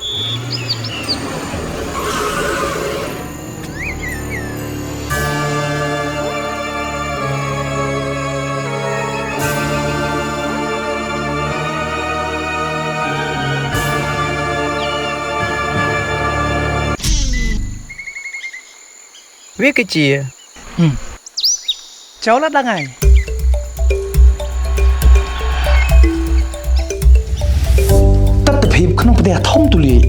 វាគឺជា ចូលដល់ដឹងហើយ ទស្សនភាពក្នុងផ្ទះធំទូលាយ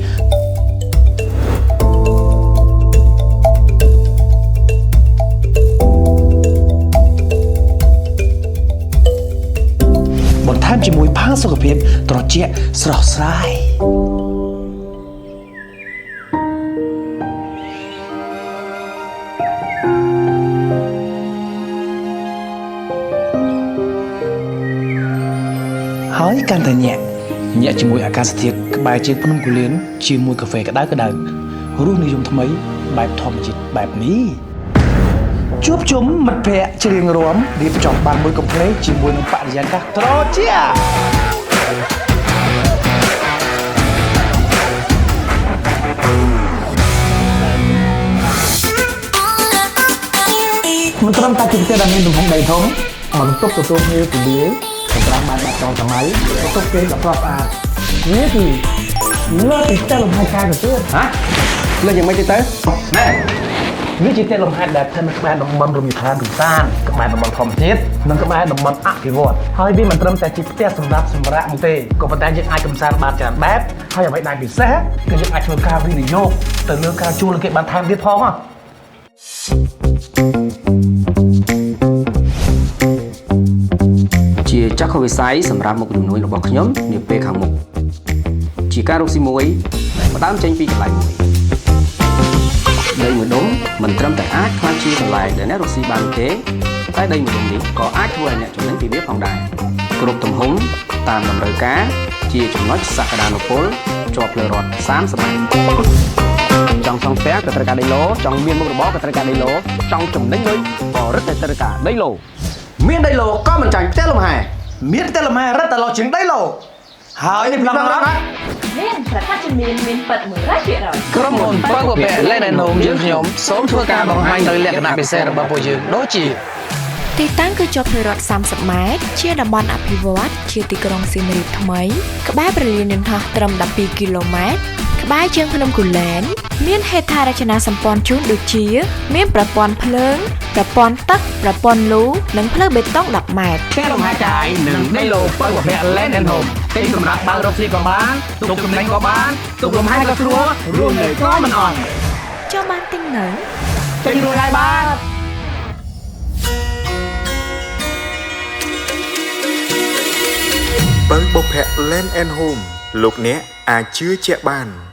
បន្ថែមជាមួយផាសុខភាពត្រជាក់ស្រស់ស្រាយហើយកាន់តែញាក់ញាក់ជាមួយអាកាសធាតុក្បែរជើងភ្នំគូលែនជាមួយកាហ្វេក្តៅក្តៅរសនិយមថ្មីបែបធម្មជាតិបែបនេះជួបជុំមិត្តភ័ក្តិច្រៀងរាំរៀបចំបានមួយកំភ្លេជាមួយនឹងបរិយាកាសត្រជាក់ មិនត្រឹមតែជាផ្ទះដែលមានទំហំដីធំបន្ទប់ទទួលភ្ញៀវទូលាយសម្រាប់បែបបាត់ចងសម័យបន្ទប់គេងដ៏ស្រស់ស្អាតវាគឺលើសពីផ្ទះលំហែកាយទៅទៀត ហ៎លើយ៉ាងម៉េចទៀតទៅ ណែវាជាផ្ទះលំហែដែលស្ថិតនៅក្បែរតំបន់រមណីយដ្ឋានកម្សាន្តក្បែរតំបន់ធម្មជាតិនិងក្បែរតំបន់អភិវឌ្ឍហើយវាមិនត្រឹមតែជាផ្ទះសម្រាប់សម្រាកនោះទេក៏ប៉ុន្តែយើងអាចកម្សាន្តបានច្រើនបែបហើយអ្វីដែលពិសេសគឺយើងអាចធ្វើការវិនិយោគទៅលើការជួលគេបានថែមទៀតផងហ៎ ជាចក្ខុវិស័យសម្រាប់មុខជំនួញរបស់ខ្ញុំនាពេលខាងមុខជាការរកស៊ីមួយដែលផ្ដើមចេញពីកន្លែងមួយដីមួយដុំមិនត្រឹមតែអាចក្លាយជាកន្លែងដែលអ្នករកស៊ីបានទេតែដីមួយដុំនេះក៏អាចធ្វើឲ្យអ្នកចំណេញពីវាផងដែរគ្រប់ទំហំតាមតម្រូវការជាចំណុចសក្តានុពលជាប់ផ្លូវរដ្ឋ30ម៉ែត្រចង់សង់ផ្ទះក៏ត្រូវការដីឡូចង់មានមុខរបរក៏ត្រូវការដីឡូចង់ចំណេញលុយក៏រឹតតែត្រូវការដីឡូមានដីឡូក៏មិនចាញ់ផ្ទះលំហែ មានផ្ទះលំហែរឹតតែឡូជាងដីឡូហើយនេះប្លង់រត់ មានប្រកាសជាមានមានពិត100% ក្រុមហ៊ុនពៅពពក Land and Home យើងខ្ញុំសូមធ្វើការបង្ហាញនូវលក្ខណៈពិសេសរបស់ពួកយើងដូចជា ទីតាំងគឺជាប់ផ្លូវរដ្ឋ30ម៉ែត្រជាតំបន់អភិវឌ្ឍជាទីក្រុងសៀមរាបថ្មីក្បែរព្រលានយន្តហោះត្រឹម12គីឡូម៉ែត្រក្បែរជើងភ្នំគូលែនមានហេដ្ឋារចនាសម្ព័ន្ធជូនដូចជា មានប្រព័ន្ធភ្លើងប្រព័ន្ធទឹកប្រព័ន្ធលូនិងផ្លូវបេតុង10ម៉ែត្រ ផ្ទះលំហែកាយនិងដីឡូពៅពពក Land and Home ទិញសម្រាប់បើករកស៊ីក៏បានទុកចំណេញក៏បានទុកលំហែក៏ស្រួលរស់នៅក៏មិនអន់ ចូលបានទិញនៅ ទិញរួចហើយបាទ ពៅបុភៈ Land and Home លោកអ្នកអាចជឿជាក់បាន។